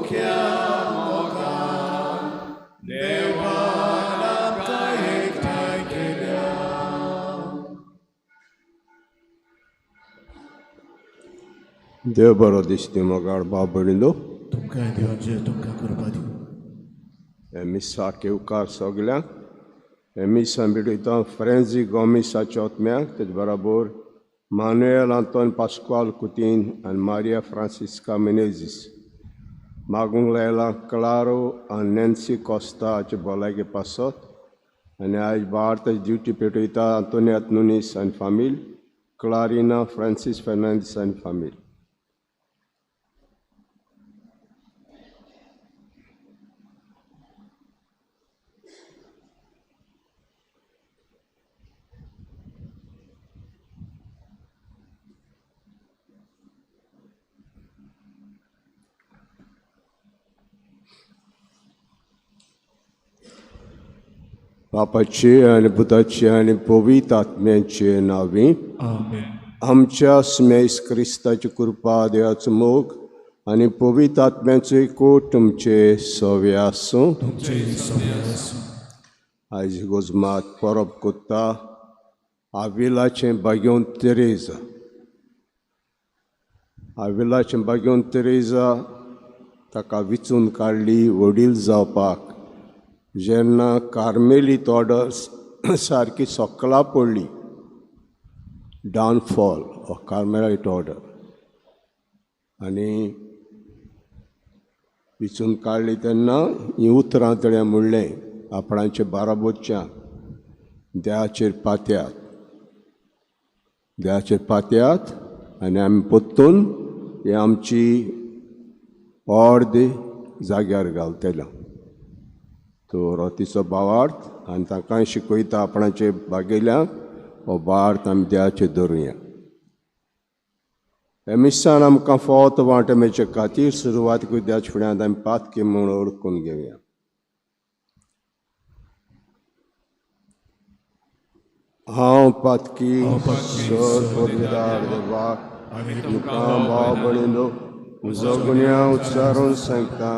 मोख्या मोगान देवान आमकां एकठांय केल्या. देव बरो दिसती मोगाळ बाब भयणीलो. तुमकां देवाचेर तुमकां कृपा दिवं. हे मिसाक येवकार सगल्यांक. हे मिसां भेटयता फ्रेंझी गोमिसाच्या ओतम्याक, तेज बराबर मानुएल आंतोन पास्कुआल कुतीन आनी मारिया फ्रांसिस्का मिनेझीस. मागूंक लायला क्लारो आनी नॅन्सी कोस्ता हाचे भलायके पासत. आनी आयज भारताची ड्युटी पेटयता आंतोनियात नुनीस आनी फामील, क्लारिना फ्रांसीस फेर्नांदीस आनी फामील. बापाचे आनी पुताचे आनी पवित्र आत्म्याचे नांवी. आमेन. आमच्या स्मेस क्रिस्ताची कृपा, देवाचो मोग आनी पवित्र आत्म्याचो एकवट तुमचे सवे आसूं. तुमचे सवे आसूं. आयज गोजमात परब कोत्ता आविलाचें बागेवन तेरेजा. आविलाचें बागेवन तेरेजा ताका विचून काडली वडील जावपाक. जेन्ना कार्मेलीत ऑर्डर सारकी सकला पडली, डावनफॉल ऑफ कार्मेलायट ऑर्डर, आनी विचून काडली तेन्ना हीं उतरां ताणें म्हणलें आपणाचे बाराबोरच्या, देवाचेर पात्यात, देवाचेर पात्यात आनी आमी परतून ही आमची ऑर्द जाग्यार घालतले. तर हो तिचो भावार्थ आनी तांकांय शिकयता आपणाचे बागेल्यांक हो भावार्थ आमी देवाचेर धरुया. हे मिसान आमकां फावत वांटो मेळचे खातीर सुरवातीक देवाच्या फुड्यांत आमी पातकी म्हूण ओळखून घेवया. हांव पातकी सर पदवीदार देवाक तुमकां भाव भयणींनो म्हजो गुन्यांव उच्चारून सांगता.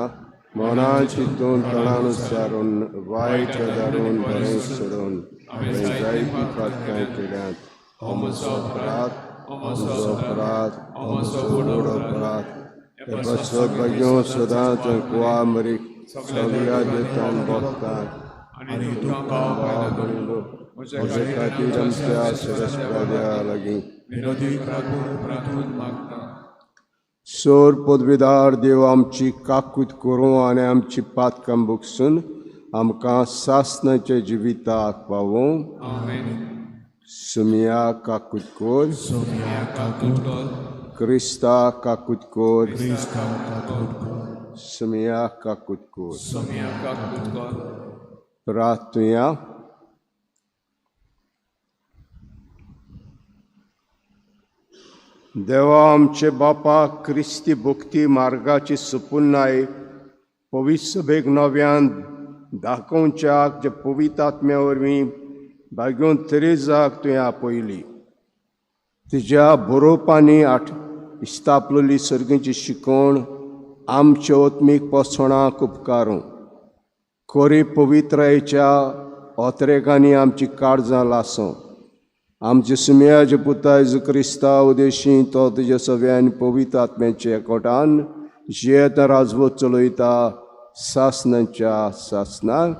मना चिंतून तणान उच्चारून वायट धाडून बरें सोडून हांवें जायतीं पातकां केल्यांत. हो म्हजो अपराध, म्हजो अपराध, म्हजो व्हड अपराध. हे पासत भाग्यो सदांच कुवा मरीक सगळ्या देतान भोगतात आनी तुमकां भाव भयणींनो म्हजे खातीर आमच्या सरस्पा देवा लागीं विनोदी प्रार्थून मागता. सोर पदवीदार देव आमची काकूत करूं आनी आमची पातकां भोगसून आमकां सासणाच्या जिविताक पावोवं. आमेन. सुमिया काकूत कोर. सोम्या काकूट कर. क्रिस्ता काकूत कोर. क्रिस्ता काकूट कर. सुमिया काकूत कोर. सोम्या काकूट कर. प्रार्थुया. देवा आमचे बापा, क्रिस्ती भक्ती मार्गाची सुपुन्नाय पवित्र सभेक नव्यान दाखोवच्याक जे पवित्र आत्म्या वरवीं बागेवन तेरेजाक तुवें आपयली, तिज्या बरोवपांनी आठ इस्तापलेली सर्गीची शिकवण आमच्या ओत्मीक पोसणाक उपकारूं. कोरी पवित्रायेच्या ओतरेकांनी आमची काळजां लासूं. आमचे सुमयाचे पुता जेजू क्रिस्ता उदेशी तो तुज्या सव्यान पवित्र आत्म्याच्या एकवटान जियेत राजवत चलयता सासणाच्या सासणाक.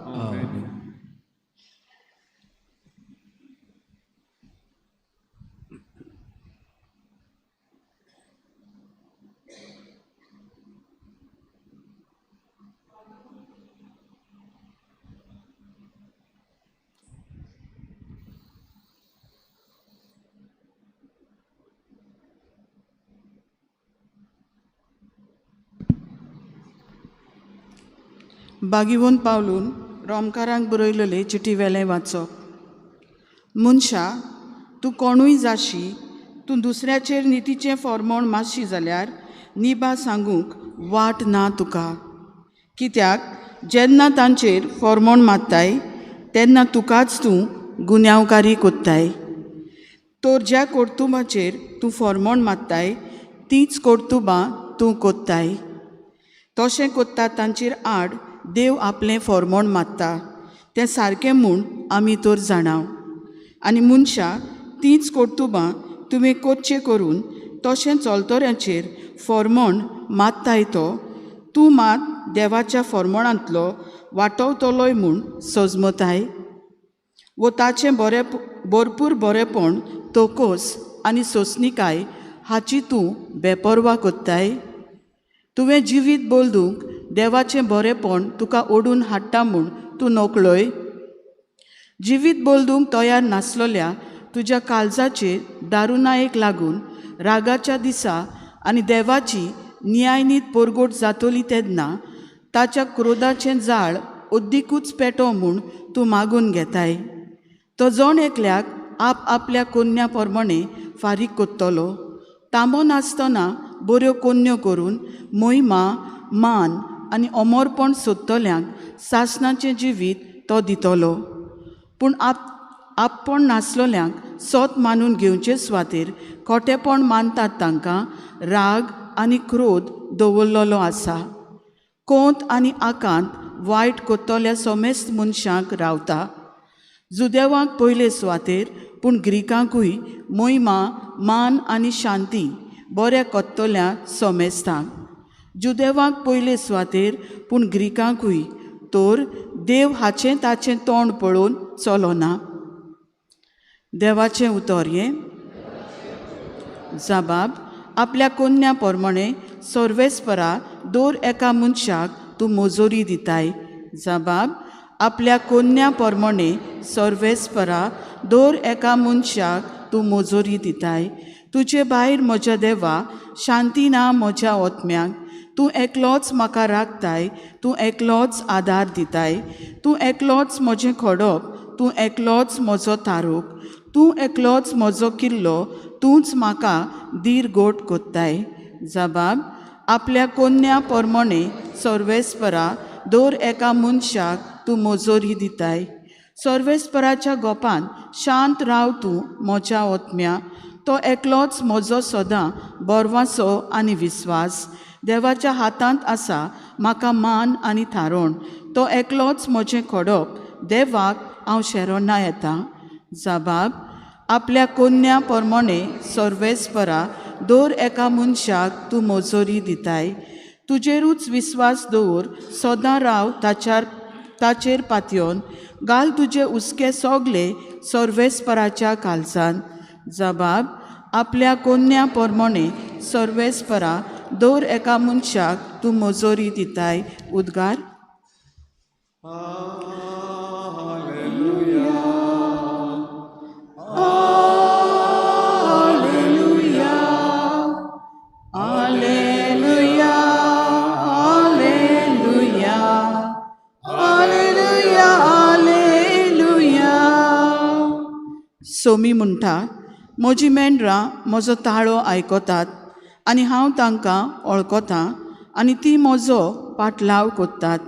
बागिवोन पावलून रोमकारांक बरयलेले चिटी वेलें वाचप. मनशा, तूं कोणूय जाशी, तूं दुसऱ्याचेर नितीचें फॉर्मोण मातशी जाल्यार निबा सांगूंक वाट ना तुका. कित्याक जेन्ना तांचेर फॉर्मोण मारताय तेन्ना तुकाच तूं गुन्यांवकारी कोत्ताय. तर ज्या कर्तुबाचेर तूं फॉर्मोण मारताय तींच कर्तुबां तूं कोत्ताय. तशें कोत्ता तांचेर आड देव आपलें फॉर्मोण मात्ता तें सारकें म्हूण आमी तर जाणाव. आनी मनशां तींच कर्तुबां तुवें कोरचें करून तशें चलतऱ्यांचेर फॉर्मोण मात्ताय तो तूं मात देवाच्या फॉर्मोणांतलो वाटवतलोय म्हूण सजमताय वो ताचें बरें भरपूर बरेंपण तोकोस आनी सोंसणीकाय हाची तूं बेपर्वा कोत्ताय. तुवें जिवीत बदलूंक देवाचें बरेंपण तुका ओडून हाडटा म्हूण तूं नकळय. जिवीत बदलूंक तयार नासलेल्या तुज्या काळजाचेर दारुनायेक लागून रागाच्या दिसा आनी देवाची न्यायनीत परगोट जातली तेन्ना ताच्या क्रोधाचें जाळ अद्दीकूच पेटो म्हूण तूं मागून घेताय. तो जण एकल्याक आप आपल्या कोन्या प्रमाणे फारीक कोत्तलो. तांबो नासतना बऱ्यो कोन्यो करून मोहिमा मान आनी अमरपण सोदतल्यांक सासणाचें जिवीत तो दितलो. पूण आपपण नासलेल्यांक सोत मानून घेवचे सुवातेर खोटेपण मानतात तांकां राग आनी क्रोध दवरलेलो आसा. कोंत आनी आकांत वायट कोत्तल्या समेस्त मनशांक रावता. जुदेवांक पयले सुवातेर पूण ग्रिकांकूय मोहिमा मान आनी शांती बऱ्या कोत्तल्या समेस्तांक. जुदेवांक पयले सुवातेर पूण ग्रिकांकूय तर देव हाचें ताचें तोंड पळोवन चलोना. देवाचें उतर हें. जबाब आपल्या कोन्या प्रमाणे सर्वेस्परा दर एका मनशाक तूं मजोरी दिताय. जबाब आपल्या कोन्या प्रमाणे सर्वेस्परा दर एका मनशाक तूं मजोरी दिताय. तुजे भायर म्हज्या देवा शांती ना म्हज्या ओत्म्याक. तूं एकलोच म्हाका राखताय, तूं एकलोच आदार दिताय. तूं एकलोच म्हजें खडप, तूं एकलोच म्हजो तारूक, तूं एकलोच म्हजो किल्लो, तूंच म्हाका धीर गोट कोत्ताय. जबाब आपल्या कोन्या प्रमाणे सर्वेस्परा दर एका मनशाक तूं मजोरी दिताय. सर्वेस्पराच्या गोपान शांत राव तूं म्हज्या ओत्म्या. तो एकलोच म्हजो सदां बरवासो आनी विस्वास. देवाच्या हातांत आसा म्हाका मान आनी थारोण. तो एकलोच म्हजें खडप, देवाक हांव शेरोना येता. जबाब आपल्या कोन्या प्रमाणे सर्वेस्परा दर एका मनशाक तूं मजोरी दिताय. तुजेरूच विस्वास दवर सदां राव ताच्यार ताचेर पातयेवन घाल तुजे हुस्के सोगले सर्वेस्पराच्या कालसान. जबाब आपल्या कोन्या प्रमाणे सर्वेस्परा दर एका मनशाक तूं मजोरी दिताय. उद्गार. Alleluia, Alleluia, Alleluia, Alleluia, Alleluia. Somi म्हणटा म्हजी मेंढरां म्हजो ताळो आयकतात आनी हांव तांकां वळखतां आनी ती म्हजो पाटलाव कोत्तात.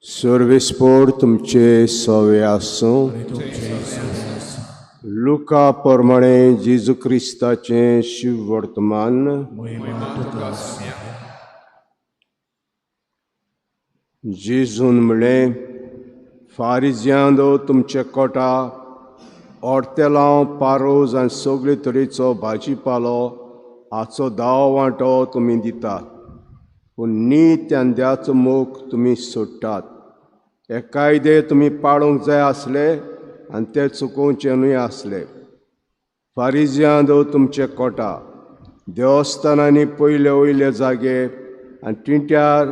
सर्वेस्पोर तुमचे सवे आसूं. लुका प्रमाणे जेजू क्रिस्ताचें शिववर्तमान. जेजून म्हणलें, फारिजियांदो तुमचे कोटा ऑर्तेलांव पारोज आनी सगळे तरेचो भाजीपालो हाचो दाव वांटो तुमी दितात, पूण नीत आनी द्याचो मोग तुमी सोडटात. हे कायदे तुमी पाळूंक जाय आसले आनी ते चुकोवचे न्हय आसले. फारिजियांदो तुमचे कोटा देवस्थानांनी पयले वयले जागे आनी टिंट्यार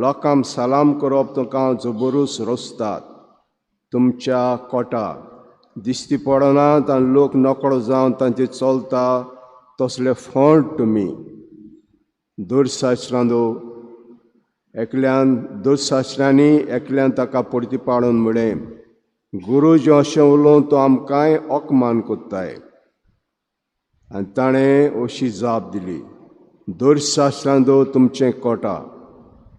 लोकांक सलाम करप तुमकां जबरूस रोसतात. तुमच्या कोटा दिश्टी पडनात आनी लोक नकळो जावन तांचे चलता तसले फोंड तुमी. दुरशास्त्रांदो एकल्यान दुरशास्त्रांनी एकल्यान ताका परती पाडून म्हणलें, गुरुजी अशें उलोवन तो आमकांय अपमान कोत्ताय. आनी ताणें अशी जाप दिली, धर्मशास्त्रांत तुमचें कोटा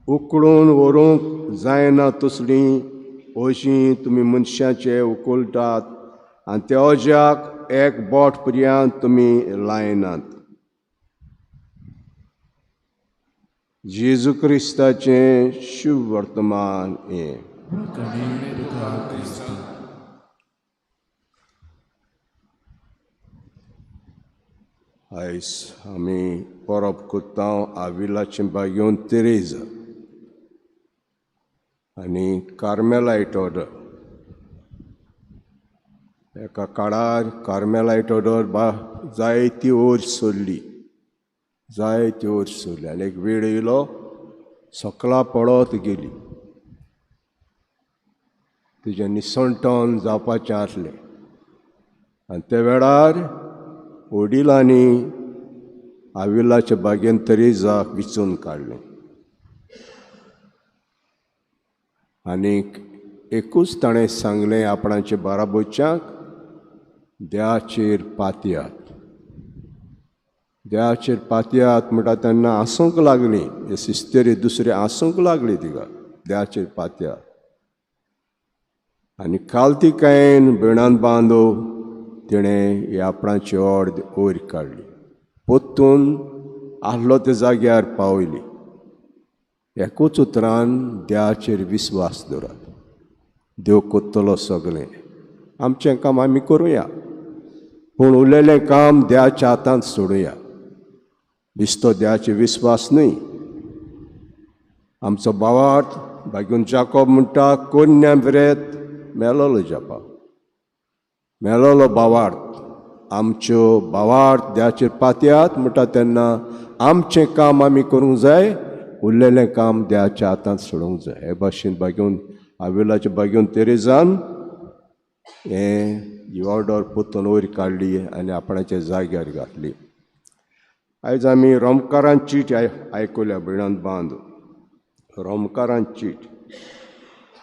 उकडून व्हरूंक जायना तसलीं अशीं तुमी मनशाचे उकलतात आनी त्या अज्याक एक बोट पर्यंत तुमी लायनात. जेजू क्रिस्ताचें शुभ वर्तमान हें. आयज आमी परब करता आविलाचें बागेवन तेरेजा आनी कार्मेलायट ऑर्डर. एका काळार कार्मेलायट ऑर्डर बा जायती वयर सरली, जायती वयर सरली आनी एक वेळ येयलो सकला पडत गेली. तिजें निसणटन जावपाचें आसलें आनी त्या वेळार वडिलांनी आविलाच्या बागेन तेरेजाक विचून काडलें आनीक एकूच ताणें सांगलें आपणाचे बाराबोच्याक, देवाचेर पातयात. देवाचेर पातयात म्हणटा तेन्ना आसूंक लागली हे सिस्तेरी दुसरी आसूंक लागली तिका, देवाचेर पातयात. आनी कालतिकायेन भयणान बांदो तिणें ही आपणाची ऑर्द वयर काडली, पोत्तून आहलो त्या जाग्यार पावयली. एकूच उतरान देवाचेर विस्वास दवरात, देव कोत्तलो सगळें. आमचें काम आमी करुया पूण उरलेलें काम देवाच्या हातांत सोडुया. दिसतो देवाचेर विस्वास न्हय. आमचो भावार्थ बागून जाकोब म्हणटा, कोन्या ब्रेत मेलोलो जापा, मेलोलो भावार्थ. आमच्यो भावार्थ देवाचेर पातयात म्हणटा तेन्ना आमचें काम आमी करूंक जाय, उरलेलें काम देवाच्या हातांत सोडूंक जाय. हे भाशेन बागेवन आविलाचे बागेवन तेरेजान हें ऑर्डर पोत्तून वयर काडली आनी आपणाच्या जाग्यार घातली. आयज आमी रोमकारान चीट आयकुल्या भयणान बांद. रोमकारान चीट,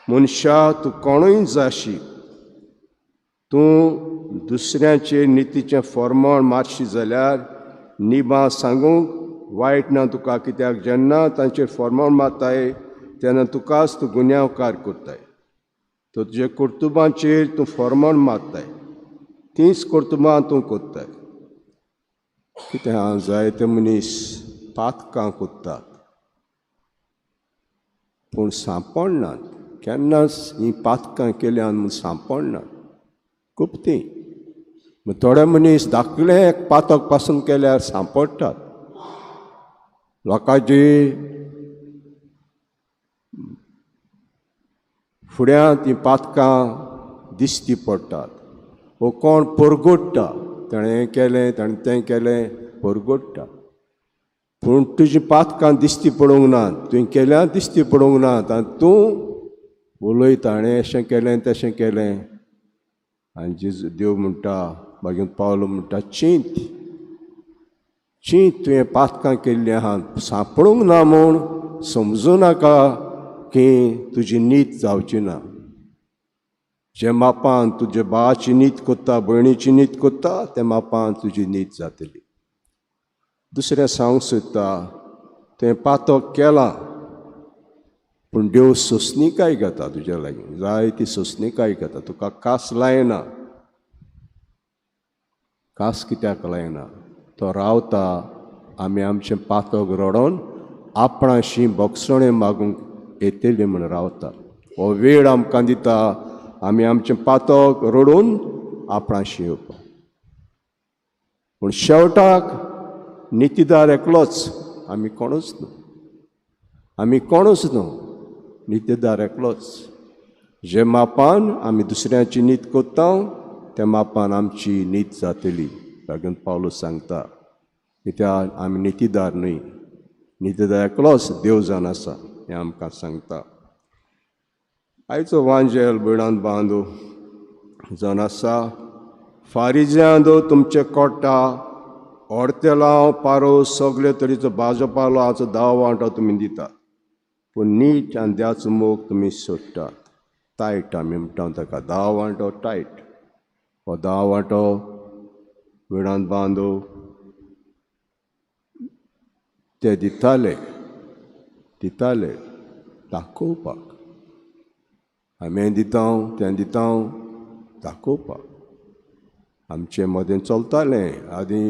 मनशा तूं कोणूय जाशी, तूं दुसऱ्याचे नितीचें फॉर्मण मारशी जाल्यार निबां सांगूंक वायट ना तुका, कित्याक जेन्ना तांचेर फॉर्मण मारताय तेन्ना तुकाच तूं गुन्यांवकार करताय. तो तुजे कर्तुबांचेर तूं फॉर्मण मारताय, तींच कर्तुबां तूं करताय. कितें आहा, जायते मनीस पातकां करतात पूण सांपडनात, केन्नाच हीं पातकां केल्यान म्हूण सांपडनात, खूब तीं. थोडे मनीस धाकले एक पातक पासून केल्यार सांपडटात. लोकांची फुड्यांत तीं पातकां दिसती पडटात. वो कोण परगोडटा, ताणें हें केलें ताणें तें केलें, परगोडटा. पूण तुजी पातकां दिसती पडूंक ना, तुवें केल्या दिसती पडूंक ना, आनी तूं उलयता ताणें अशें केलें तशें केलें. आनी जेजू देव म्हणटा, मागीर पावलो म्हणटा, चिंत चिंत तुवें पातकां केल्लीं आहा, सांपडूंक ना म्हूण समजूं नाका की तुजी नीत जावची ना. जे मापान तुजे भावाची नीत कोत्ता, भयणीची नीत कोत्ता, ते मापान तुजी नीत जातली. दुसरें सांगूंक सोदता, तुवें पातक केलां पूण देव सोंसणीकाय घेता तुज्या लागीं, जायती सोंसणीकाय घेता, तुका कास लायना. कास कित्याक लायना? तो रावता आमी आमचें पातक रडोन आपणाशी बोगसणें मागूंक येतली म्हूण रावता. हो वेळ आमकां दिता आमी आमचें पातक रडून आपणाशी येवपाक. पूण शेवटाक नितीदार एकलोच, आमी कोणूच न्हू, आमी कोणूच न्हू, नितीदार एकलोच. जे मापान आमी दुसऱ्याची नीत कोत्ता त्या मापान आमची नीत जातली. लागून पावलो सांगता, कित्याक आमी नितीदार न्हय, नितीदार एकलोच देव जावन आसा हें आमकां सांगता. आयचो वांजेल भयणान बांदू जावन आसा, फारिज्यांदो तुमचे कोटा ऑर्तेलांव पारो सगळे तरेचो भाजो पालो हाचो दाव वांटो तुमी दितात, पूण नीट आनी देवाचो मोग तुमी सोडटात. टायट आमी म्हणटा ताका 10 वांटो टायट. हो 10 वांटो वेळांत बांदू ते दिताले, दिताले दाखोवपाक. आमी दिता तें दिता दाखोवपाक. आमचे मदें चलतालें आदीं.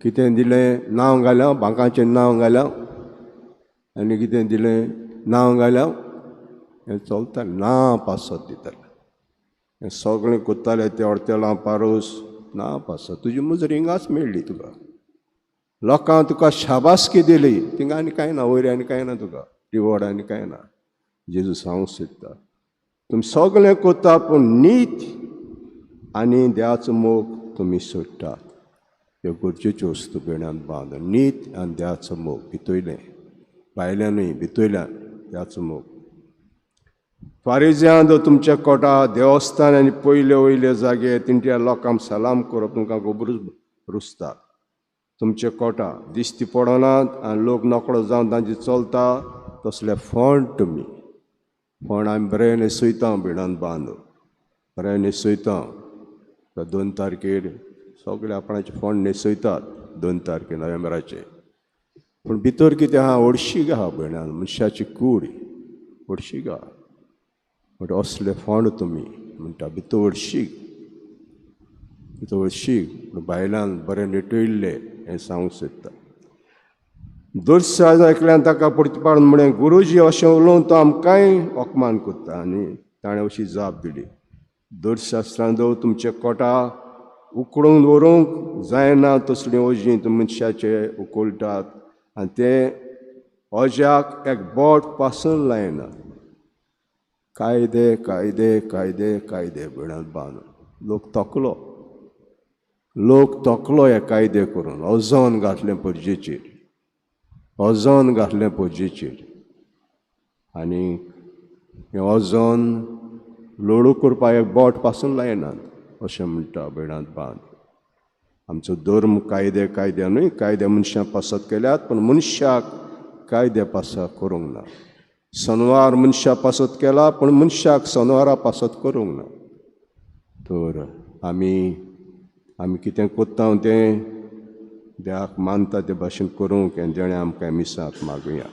कितें दिलें नांव घालें, बांकाचें नांव घालें आनी कितें दिलें नांव घालें, हें चलतालें. ना पासत दितालें हें सगळें कोत्तालें ते हॉटेलां पारोस ना पासत. तुजी मुजरी हिंगाच मेळ्ळी तुका, लोकांक तुका शाबासकी दिली, थिंगा आनी कांय ना, वयर आनी कांय ना तुका, रिवॉर्ड आनी कांय ना. जेजू सांगूंक सोदता तुमी सगळें कोत्ता पूण नीत आनी देवाचो मोग तुमी सोडटात. ह्यो गरजेच्यो वस्तू बेणान बांद, नीत आनी देवाचो मोग भितयलें, भायल्यान न्हय भितयल्यान देवाचो मोग. फारिज्यांत तुमच्या कोटा देवस्थान आनी पयले वयले जागे तिंट्या लोकांक सलाम करप तुमकां गोबरूच रुजता. तुमचे कोटा दिश्टी पडनात आनी लोक नकळो जावन तांचे चलता तसले फोंड तुमी. फोंड आमी बरें न्हेसयता भिणान बांद, बरें न्हेसयता. 2 तारखेर सगळे आपणाचे फोंड न्हेसयतात, 2 तारखेर नोव्हेंबराचे. पूण भितर कितें आहा, हळशीक आहा भयणान, मनशाची कूड हळशीक आहा. म्हणटा असले फोंड तुमी म्हणटा, भितर हळशीक, भितर हळशीक, पूण बायलान बरें निटयल्लें हें सांगूंक सोदता. दुसऱ्या एकल्यान ताका परती म्हळें, गुरुजी अशें उलोवन तो आमकांय अपमान करता. आनी ताणें अशी जाप दिली, दुर्शास्त्रान दवर तुमचे कोटा उकडून दवरूंक जायना तसलीं ओजीं तुमी मनशाचे उकळटात आनी तें ओज्याक एक बोट पासून लायना. कायदे कायदे कायदे कायदे भयणान बांदून लोक तकलो, लोक तकलो हे कायदे करून अजन घातलें परजेचेर, अजन घातलें परजेचेर. आनी हें अजन लोडू करपाक एक बोट पासून लायनात अशें म्हणटा भयणांत बांद. आमचो धर्म कायदे कायदे न्हय, कायदे मनशां पासत केल्यात पूण मनशाक कायदे पासत करूंक ना. सनवार मनशा पासत केला पूण मनशाक सनवारा पासत करूंक ना. तर आमी आमी कितें कोत्ता तें देवाक मानता ते भाशेन करूंक हें देणें आमकां मिसांत मागुया.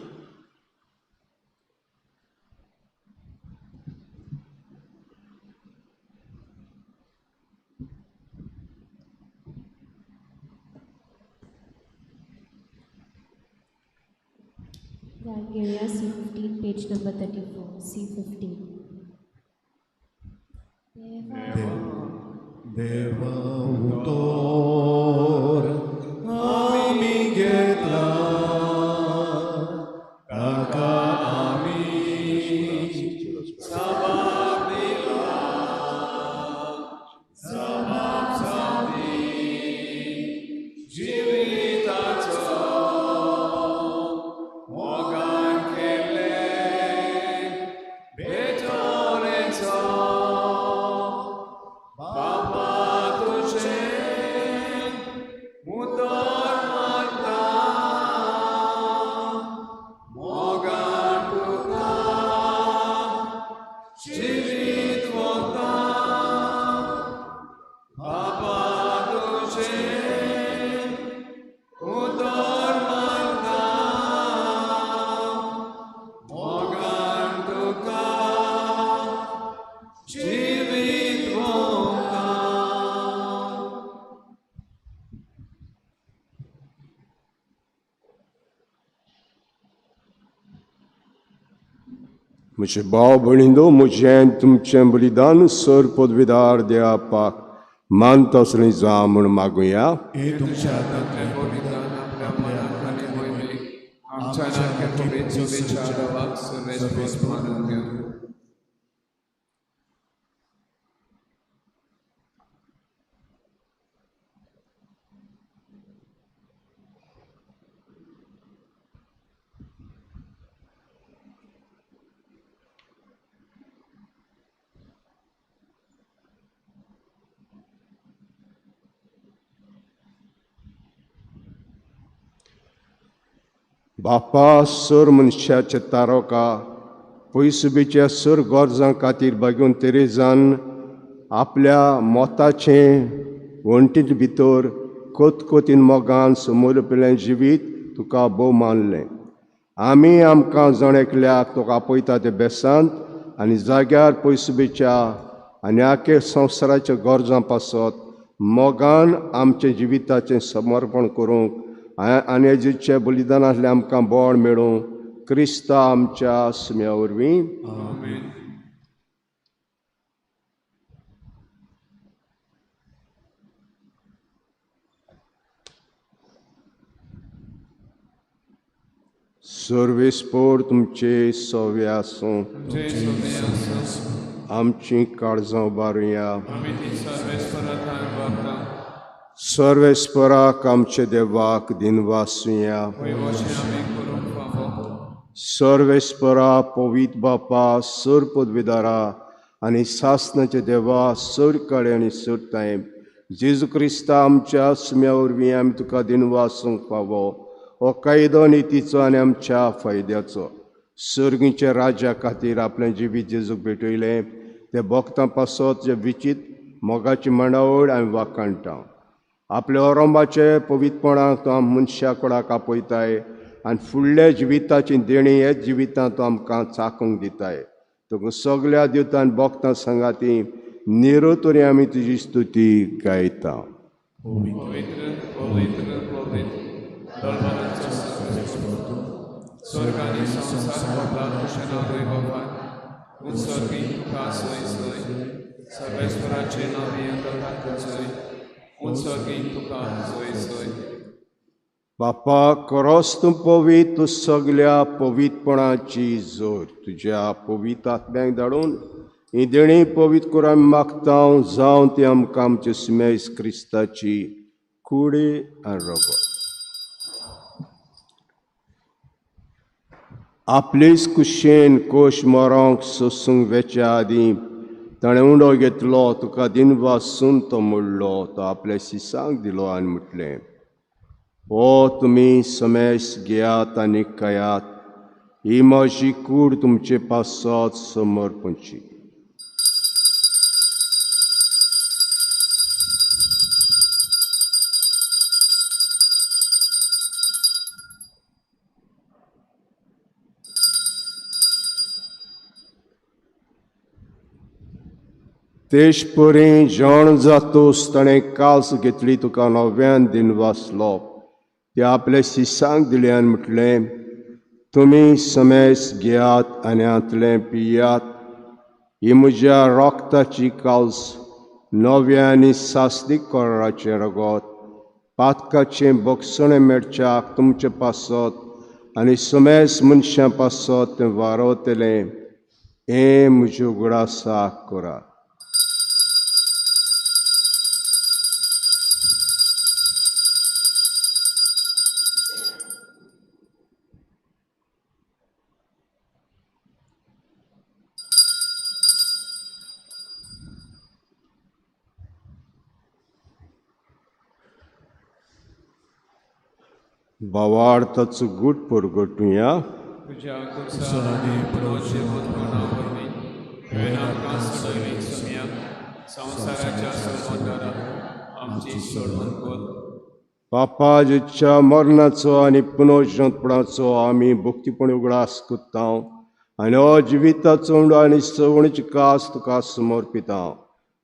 Area C15, page number 34, C15. Deva utor ami getla kaka ami sabab dila sabab sabi jivitacho mogan kele betonecho Baba tujhe mutor mata mogan tuka jivit vota Baba tujhe mutor mata mogan tuka jivit vota. म्हजे भाव भयणींनो, म्हजें तुमचें बलिदान sir पदवीदार देवापाक मानता असलें जावं म्हूण मागुया. हे तुमच्या हातांतलें बलिदान आपल्या मनाक आनी मोहिमेक आमच्या सारक्या पवित्र शुभेच्छा देवाक सर्वेस्पर मानून घेवं. बापा सर मनशाचे तारोका पयसुबीच्या सर गरजां खातीर बागून तेरेजान आपल्या मोताचें वण्टींत भितर कोतकोतीन मोगान समोरपिलें जिवीत तुका भोव मानलें. आमी आमकां जण एकल्याक तुका आपयता ते बेसांत आनी जाग्यार पयसुबीच्या आनी आखे संवसाराच्या गरजां पासत मोगान आमच्या जिविताचें समर्पण करूंक आनी हेजेचे बलिदानांतलें आमकां बळ मेळूं क्रिस्ता आमच्या सुम्या वरवीं. आमेन. सर्वेस्पोर तुमचे सवे आसूं. तुमचे सोबे आसूं. आमची काळजां उबारुया. आमी ती सर्वेस्परा थंय उबारता. सर्वेस्पराक आमचे देवाक दिनवासुया. वयवशें आमी करूंक फावो. सर्वेस्परा पवित्र बापा सर पदवीदारा आनी सासनाचे देवा सर काळे आनी सर टायम जेजू क्रिस्ता आमच्या सुम्या वरवीं आमी तुका दिनवासूंक फावो. हो कायदो नितीचो आनी आमच्या फायद्याचो सर्गीच्या राज्या खातीर आपलें जिवीत जेजूक भेटयलें ते भक्तां पासत जे विचीत मोगाची मांडावळ आमी वाखाणटा. आपल्या ओरंबाचे पवित्रपणाक तो आम मनशा कोणाक आपयताय आनी फुडल्या जिविताची देणी हेच जिवितांत तो आमकां चाकूंक दिताय. तुका सगल्या दिवतान भक्तां सांगाती निरोतरी आमी तुजी स्तुती गायता. पवित्र पवित्र पवित्र दळबलांचो स्वर्ग आनी संवसार भरला तुजें नांव रे बाबा. उत्सर्गी तुका सोय सोय सर्वेस्पराचें नांव येता तुजोय उत्सर्गी तुका सोय सोय. बापा खरोच तूं पवित्र, तूं सगल्या पवित्रपणाची जोर तुज्या पवित्र आत्म्याक धाडून ही देणी पवित्र करून आमी मागता जावन ती आमकां आमचे सुमेस क्रिस्ताची कुडी आनी रगत. आपलेच कुशेन कोश मरोंक सोसूंक वेच्या आदीं ताणें उंडो घेतलो, तुका दिनवासून तो मोडलो, तो आपल्या शिसांक दिलो आनी म्हटलें, हो तुमी समेस घेयात आनी खायात, ही म्हजी कूड तुमचे पासत समर्पणची. तेश परी जेवण जातूस ताणें कास घेतली, तुका नव्यान दिनवासलो, ते आपले शिसांक दिले आनी म्हटलें, तुमी समेस घेयात आनी हांतलें पियात, ही म्हज्या रोगताची काल्स नव्या आनी सासदीक कराराचें रगत पातकाचें बक्षणें मेळच्याक तुमचे पासत आनी समेस मनशां पासत तें वारवतलें. हें म्हज्या उगडासाक करात. भावार्थाचो गूट परगटुया. तुज्या कुर्सा पुनर्जिवंतपणा वरवीं तुवें आमकां सोडयली सुम्या संवसाराच्या संबंदान आमची सोडवण कर. बापा जेच्या मरणाचो आनी पुनर्जिवंतपणाचो आमी भक्तीपण उगडास करता आनी हो जिविताचो उंडो आनी सवणीची कास तुका समर्पिता.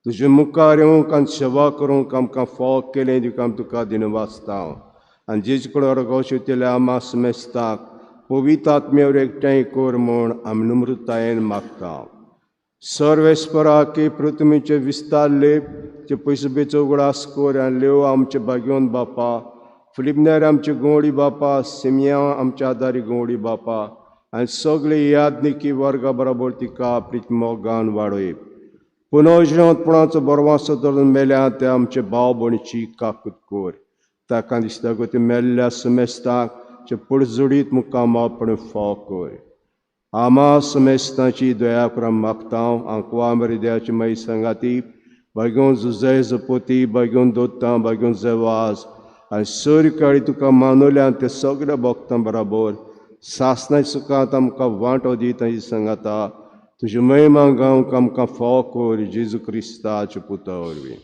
तुजे मुखार येवंक आनी सेवा करूंक आमकां फावो केलें तुका आमी तुका दिनवासता. आनी जेज कडेन रगोशितल्या आमा समेस्ताक पवित्र आत्म्यावर एकठांय कर म्हूण आमी नम्रतायेन मागता. सर्वेस्पराकी पृथ्वीचे विस्तार लेप ते पयसुबेचो उगडास कर आनी लेव आमचे भाग्योन बापा, फिलिपनेर आमचे गवळी बापा, सिमया आमच्या आदारी गवळी बापा आनी सगळे यादनिकी वर्गा बरोबर तिका प्रीत मोगान वाडय. पुनर्जिवंतपणाचो बरवासो धरून मेल्या ते आमचे भाव भयणीची काकूत कर. ताका दिसता गो ते मेल्ल्या समेस्ताक चे पडजोडीत मुखामापण फाव कर. आमा समेस्ताची दया करून मागता. आंकवा मरिद्याची माई सांगाती बागेवन जुजय जपोती बागेवन दोत्ता बागेवन जवाज आनी सर काळी तुका मानवल्या ते सगळ्या भक्तां बराबर सासनाय सुखांत आमकां वांटो दी तांची सांगाता तुजी महिमा गावंक आमकां फावो कर जेजू क्रिस्ताच्या पुता वरवीं.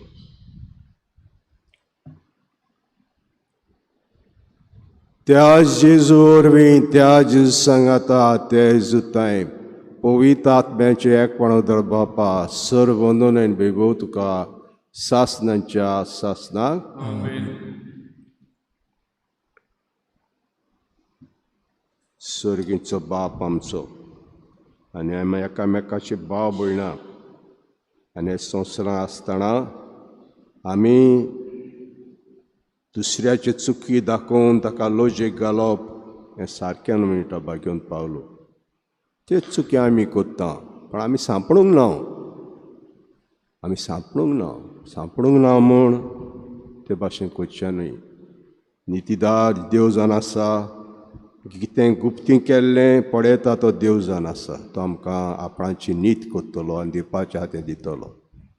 त्या जेजू वरवीं, त्या जेजू सांगाता, त्या जेजू तांय पवित्र आत्म्याचें एकपण दर बापा सर्व वंदन आनी वैभव तुका सासनाच्या सासनाक. सर्गीचो बाप आमचो आनी आमी एकामेकाचे भाव भयणां आनी संवसारांत आसतना आमी दुसऱ्याचे चुकी दाखोवन ताका लजेक घालप हें सारकें न्हय म्हणटा भाग्योन पावलो. त्यो चुकी आमी करता पण आमी सांपडूंक ना, आमी सांपडूंक ना, सांपडूंक ना म्हूण ते भाशेन करचें न्हय. नितीदार देव जावन आसा, कितें गुप्ती केल्लें पळयता तो देव जावन आसा, तो आमकां आपणाची नीत करतलो आनी दिवपाचें आहा तें दितलो.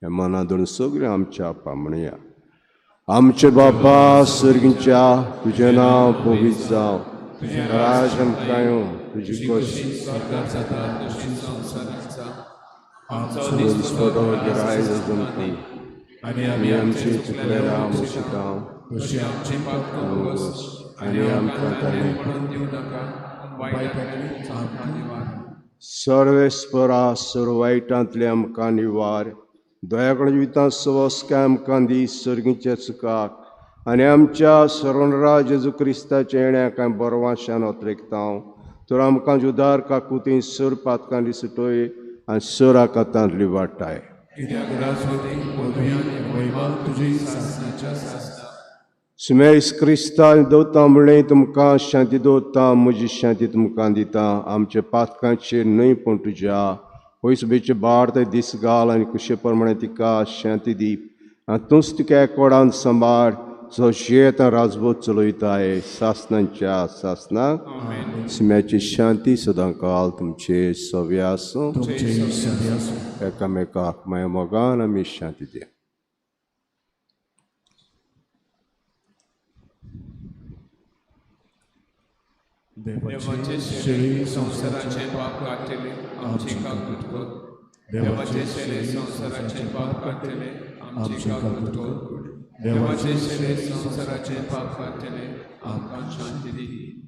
हें मनां धरून सगळें आमच्या आपा म्हणया. आमचे बापा सर्गीच्या, तुजें नांव पवित्र जावं, तुजें राज आमकां येवं, तुजी खोशी स्वर्गात जाता तशी संवसारांत जावं. आमचो दिसपटो गिरायक जमती आनी आमी आमची चुकलेल्या मुशितां तशी आमची पातकां भोगोस आनी आमकां ताणें म्हणून दिवं नाका, वायटांतल्यान आमकां निवार. सर्वेस्परा सर्व वायटांतले आमकां निवार, दया कडेन जिवितांत सवस्काय आमकां दी सर्गीच्या सुखाक आनी आमच्या सरणराज जेजू क्रिस्ताच्या येण्याक कांय बरवाशान अत्रेकता तर आमकां जुदार काकुती सर पातकांनी सुटोय आनी सर आकातांतली वाटाय. कित्याक राजवटी पदवी आनी महिमा तुजी सासणाच्या सासणाक. सुमेस क्रिस्तान दवता म्हणलें तुमकां शांती दवरता, म्हजी शांती तुमकां दिता, आमच्या पातकांचेर न्हय पूण तुज्या पयस बेचे बार ते दीस घाल आनी कुशे प्रमाणे तिका शांती दी आनी तूंच तिका एकवडान सांबाळ जो शेत राजबोध चलयताय सासनाच्या सासनाक. सुम्याची शांती सदां काल तुमचे सव्या आसूं. तुमचे सदी आसूं. एकामेकाक माया मोगान आमी शांती दिया. देवाचे शेळी संवसाराचें पाप काडटले आमची काकूट कर. देवाचे शेळे संवसाराचें पाप काडटले आमची काकूट कर. देवाचे शेळे संवसाराचें पाप काडटले आमकां शांती दी.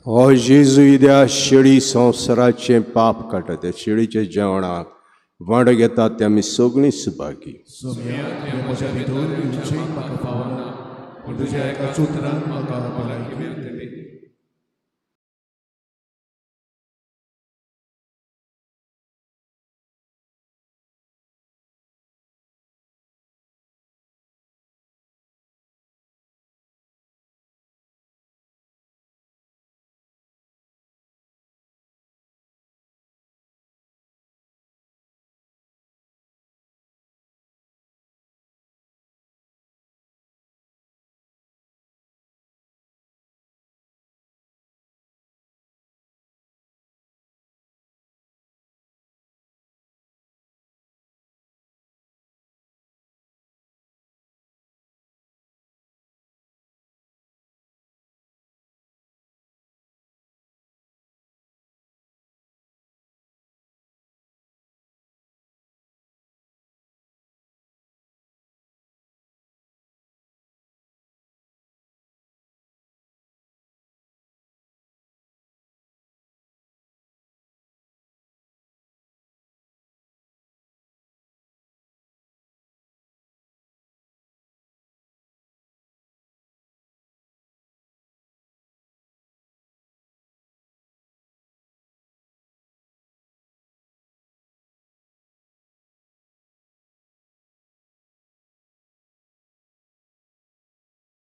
हो जेजू इद्या शेळी संवसाराचें पाप काडटा, त्या शेळीच्या जेवणाक वांटो घेतात ते आमी सगळीं सुभागी. सोम्या, तुवें म्हज्या भितर येवचें म्हाका फावना, पूण तुज्या एका उतरान म्हाका भलायकी मेळटली.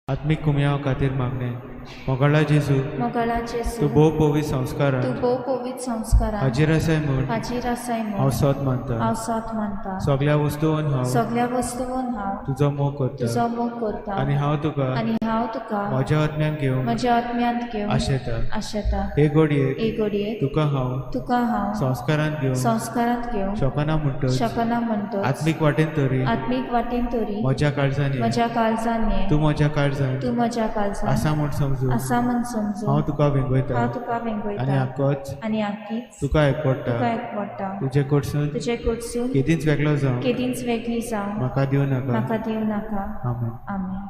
आत्मीक कुमयाव खातीर मागणें. मोगाळा जेजू, मोगाळा जेजू, तूं भोव पवित्र संस्कारान, तूं भोव पवित्र संस्कारान हाजीर आसाय म्हूण, हाजीर आसाय म्हूण हांव सोद मानता, हांव सोद मानता. सगळ्या वस्तून हांव, सगळ्या वस्तून हांव तुजो मोग करता, तुजो मोग करता. आनी हांव तुका, आनी हांव तुका म्हज्या आत्म्यान घेवन, म्हज्या आत्म्यांत घेवन आशेता, आशेता. हे घडयेक, हे घडयेक तुका हांव, तुका हांव संस्कारांत घेवन, संस्कारांत घेवन शकना म्हणटच, शकना म्हणटच, आत्मीक वाटेन तरी, आत्मीक वाटेन तरी म्हज्या काळजान ये, म्हज्या काळजान ये, तूं म्हज्या काळजान, तूं म्हज्या काळजान आसा म्हूण समजून, आसा म्हूण समजून हांव तुका वेंगयता, हांव तुका वेंगयता, आनी आकोच, आनी आकीच तुका एकवडटा, तुका एकवडटा. तुजे कडसून, तुजे कडसून केदींच वेगळो जावं, केदींच वेगळी जावं म्हाका दिवं नाका, म्हाका दिवं नाका. आमेन. आमेन.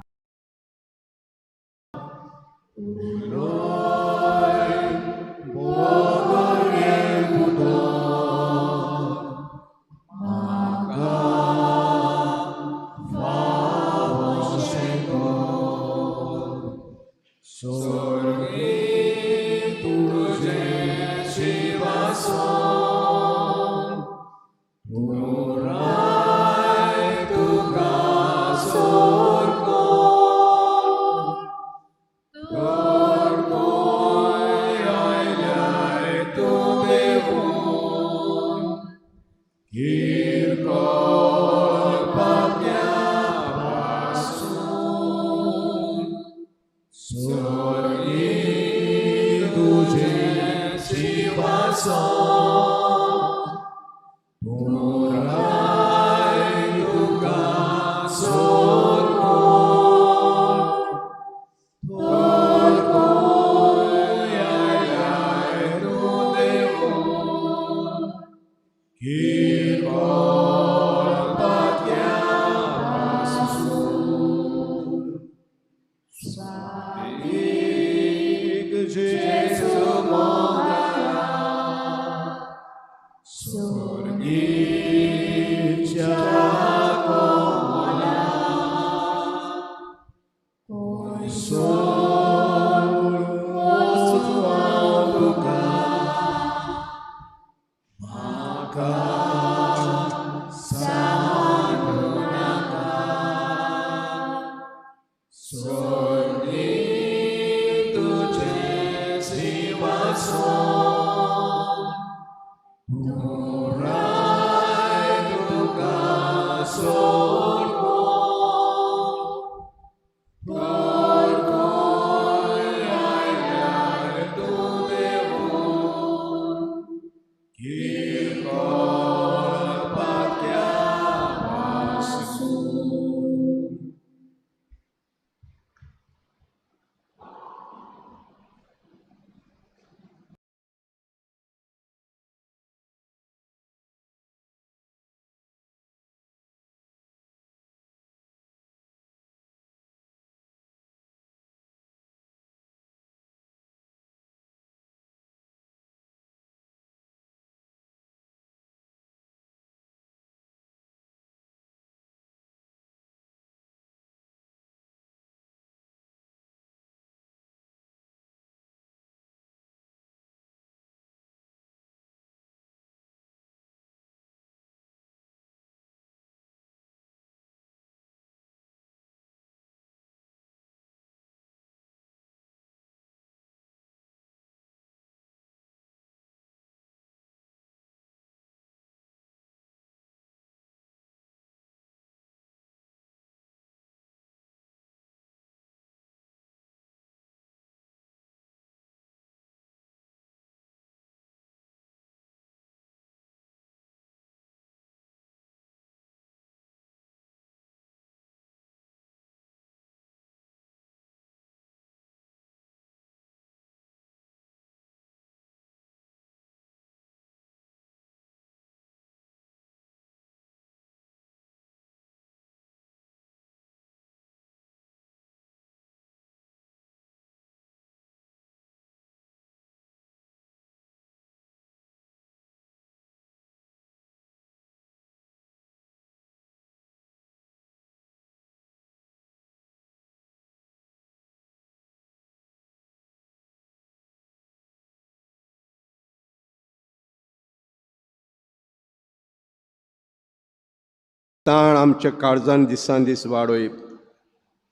ताण आमच्या काळजान दिसान दीस वाडय,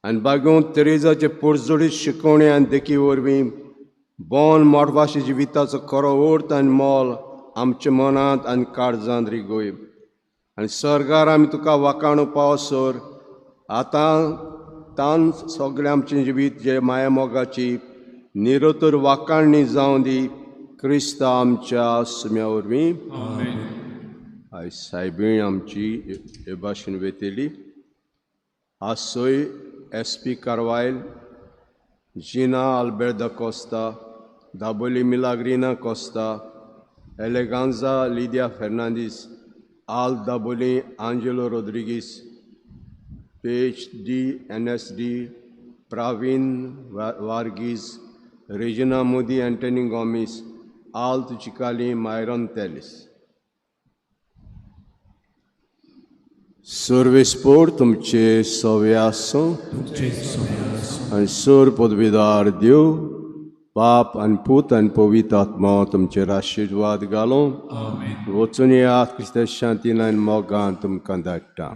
आनी बागोवन तेरेजाचे पोरजोडीत शिकवणे आनी देखी वरवीं बोन मोटवाशी जिविताचो खरो अर्थ आनी मोल आमच्या मनांत आनी काळजांत रिगोय आनी सर्गार आमी तुका वाखाणू पावसर आतां तान सगळें आमचें जिवीत जे माया मोगाची निरोतर वाखाणणी जावं दी क्रिस्ता आमच्या सुम्या वरवीं. आयज सायबीण आमची हे भाशेन वेतली. आसोय S P Carvalho, Gina Alberta Costa, Dabolim Milagrina Costa, Eleganza Lydia Fernandes, Al Dabolim Angelo Rodrigues, PhD N S D, Praveen Varghese, Regina Modi Antony Gomes, Alt Chikali Myron Telis. सर्वेस्पोर तुमचे सवे आसूं आनी सोर पदवीदार देव बाप आनी पूत आनी पवित्र आत्मा तुमचेर आशिर्वाद घालूं. वचून येयात क्रिस्तांव शांतीन आनी मोगान तुमकां धाडटा.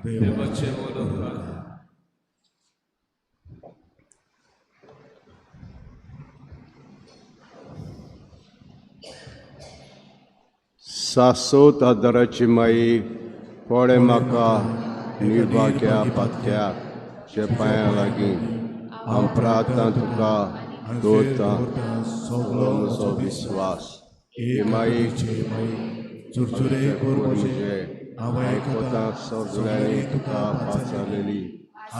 सासोत आदाराची माई पळे म्हाका निर्भाग्या पात्या चे पांयां लागीं हांव प्रार्थना तुका दवरता सगलो म्हजो विस्वास. हे माई चुरचुरे कर म्हजे हांव आयकता सगळ्यांनी तुका पाचारलेली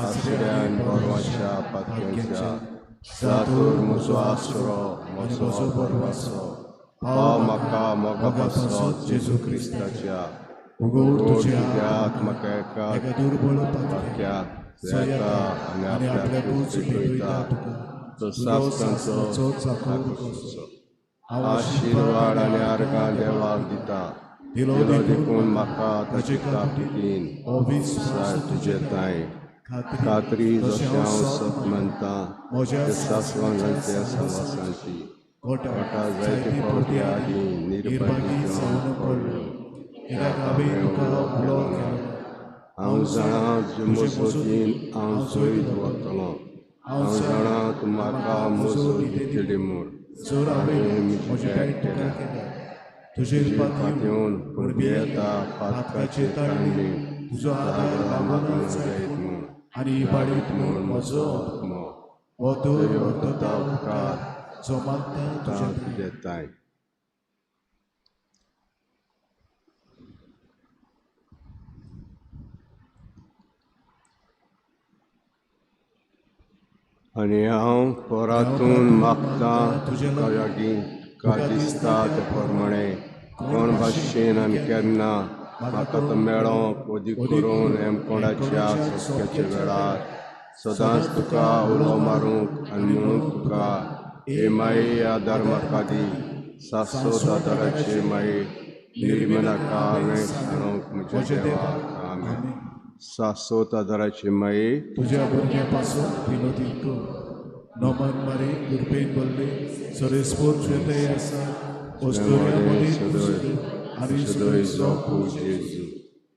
आसऱ्यान बरवाच्या पात्यांच्या जातूर म्हजो आसरो म्हजो बरवासो पाव म्हाका मोगा पासत जेजू क्रिस्ताच्या उगोड तुज्या तुज्या आत्म्याक एका एका दुर्बळ पाक्या सयता आनी आपल्याकूच भेटयता तुका तो तुजो सासणाचो सासणाचो चाकूर कसो आशिर्वाद आनी आर्गां देवाक दिता. दिलो दिलो देखून म्हाका ताचे ताकदीन हो विस्वास तुजे तांय खात्री जशें हांव सत मानता म्हज्या त्या सासवांच्या सहवासांची कोटा कोटा जायते फावटी आदीं निर्भागी जावन पडलो कित्याक हांवें तुका उलो केलो. हांव जाणा तुजे मजगतीन हांव जैत वतलो. हांव जाणा तूं म्हाका मजत दितली म्हूण. जर हांवें म्हजें पेट तुका केलें तुजेर पातयेवन पूण भियेता पातकाचे ताळणी तुजो आदार लागून जायत म्हूण आनी इबाडीत म्हूण म्हजो आत्मो हो तर वता उपकार जो मागता तुज्या तुजे तांय. आनी हांव परातून मागता तुका लागीं तुका दिसता ते प्रमाणे कोण भाशेन आनी केन्ना म्हाका तो मेळोंक अदीक करून हेमकोणाच्या सख्याच्या वेळार सदांच तुका उलो मारूंक आनी म्हणूंक तुका हे माये आदार म्हाका दी. सासो आदाराचे माये निर्मनाका हांवें सांगूंक म्हज्या देवाक. आमेन. सासोत आदाराचे माये तुज्या भुरग्या पासून विनोदी कर. नमन मारी कृपेन भरले सरेस्पोर तुजें आसा अस्तुऱ्यां मदीं तूं सदय आनी सदय जावपू जेजू.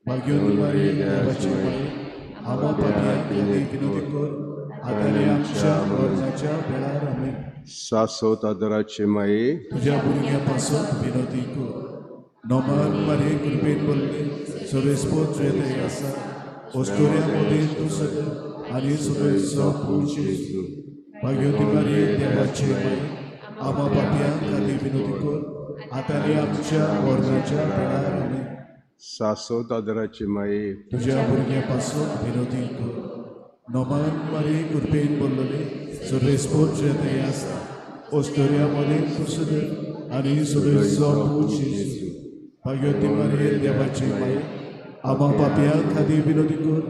भाग्यवती मारी देवाची माई आमा पापयां खातीर विनोदी कर आतां आनी आमच्या मरणाच्या वेळार. आमेन. सासोत आदाराचे माये तुज्या भुरग्या पासून विनोदी कर. नमन मारी कृपेन भरले सरेस्पोर तुजें आसा अस्तुऱ्यां मदीं तूं सदय आनी सदय जावपू जेजू. भाग्यवती मारी देवाची माई आमा पापयां खातीर विनोदी कर आतां आनी आमच्या मरणाच्या वेळार. आमेन. सासोत आदाराचे माये तुज्या भुरग्यां पासून विनोदी कर. नमन मारी कृपेन भरलेले सर्वेस्पोर तुजें आसा अस्तुऱ्यां मदीं तूं सदय आनी सदय जावपू जेजू. भाग्यवती मारी देवाची माई आमा पापयां खातीर विनोदी कर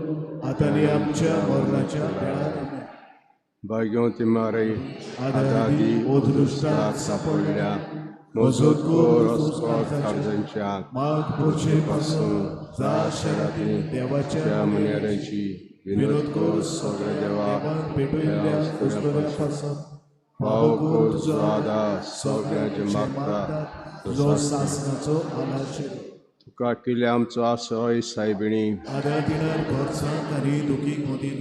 आतां आनी आमच्या मरणाच्या वेळार. आमेन. भाग्यवती मारी आदारी अदृश्टाक सापडल्या मजत कर काळजांच्या माग पोरचे पासून जा शराती देवाच्या त्या मन्याऱ्यांची विनोद कर सगळ्या देवाक देवाक भेटयल्ल्या अस्तुऱ्यां पासून पाव कर तुजो आदार सगळ्यांचे मागता तुजो सासणाचो आलाशिरो. तुका केल्ल्या आमचो आसोय सायबिणी आदार दिणार घरचांक आनी दुखीक मदीं.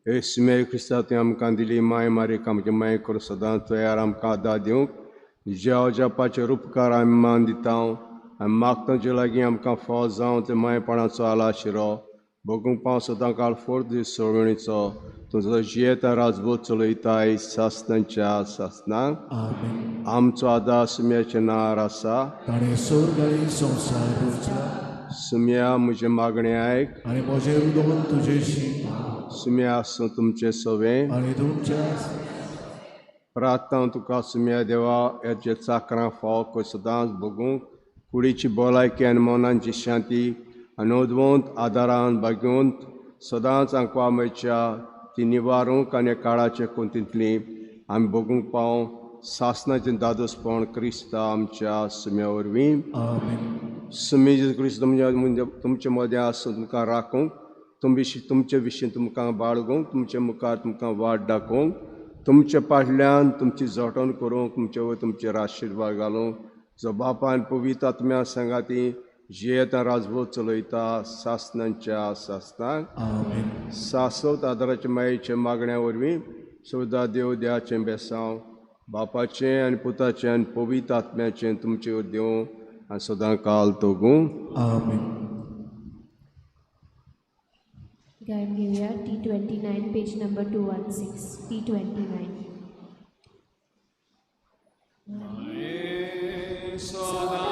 हे सुमे क्रिस्ता तुवें आमकां दिली माय मारीक आमचे माय करून सदांच तयार आमकां आदार दिवंक जेव जेवपाचे रुपकार आमी मान दिता आनी मागता तुजे लागीं आमकां फावो जावं ते मायपणाचो आला शिरो भोगूंक पावं सदां काळ फोर्त दीस सोडवणीचो तुजो जियेता राजबोध चलयताय सासनाच्या सासनाक. आमेन. आमचो आदार सुम्याचें नांवार आसा. ताणें स्वर्ग आनी संवसार रचला. सुम्या म्हजें मागणें आयक. आनी म्हजें रुदोन तुजेशी. सुम्या आसूं तुमचें सवें. आनी तुमच्या. प्रार्थना तुका सुम्या देवा हेजे चाकरां फावो कर सदांच भोगूंक कुडीची भलायकी आनी मनाची शांती आनी अदवंत आदारान बागेवंत सदांच आंकवा मेळच्या ती निवारूंक आनी काळाचे कोंतींतली आमी भोगूंक पावं सासनाचें दादोसपण क्रिस्ता आमच्या सुम्या वरवीं. आमेन. सुमी जेजू क्रिस्त तुमच्या तुमचे मदें आसून तुमकां राखूंक तुमचे विशीं तुमकां बाळगूंक तुमचे मुखार तुमकां वाट दाखोवंक तुमचे फाटल्यान तुमची जटण करूंक तुमचे वयर तुमचेर आशिर्वाद घालूंक जो बापान पवित्र आत्म्या सांगाती जियेता राजभोग चलयता सासनांच्या सासनाक. आमेन. सासवत आदाराच्या मायेच्या मागण्या वरवीं सदां देव द्याचें बेसांव बापाचें आनी पुताचें आनी पवित्र आत्म्याचें तुमचे वयर देवूं आनी सदां काल तोगूं. आमेन. गायन घेवया T29, page number 216. T29. सदां